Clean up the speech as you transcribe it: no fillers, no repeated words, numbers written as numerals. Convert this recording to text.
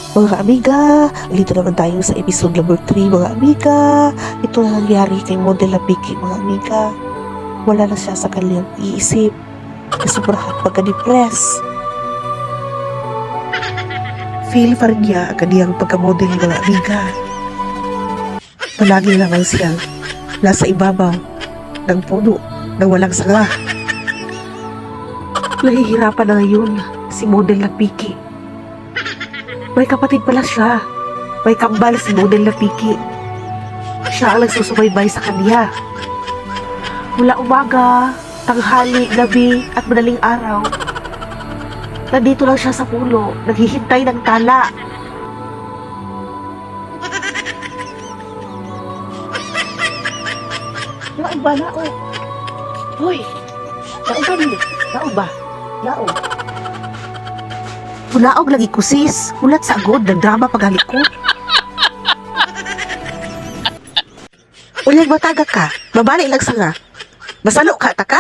Mga amiga, dito naman tayo sa episode number 3, mga amiga. Ito na nangyari kay Model Lapiki, mga amiga. Wala na siya sa kanyang iisip. Kasobrahan pagka-depress. Feel pa rin niya ang kaniyang pagka-model, mga amiga. Palagi lamang siyang nasa ibabaw ng puno na walang sanga. Nahihirapan na ngayon si Model Lapiki. May kapatid pala siya. May kambal si Model Lapiki. Siya ang nagsusubaybay sa kanya. Mula umaga, tanghali, gabi, at madaling araw. Nandito lang siya sa puno, naghihintay ng tala. Laog ba, laog? Hoy, laog ba ni? Laog ba? Laog. Hulaog lagi ko, sis. Hulat sa agod, nagdrama paghalik ko. Ulyag bataga ka, babali lang sanga. Masalo ka, taka?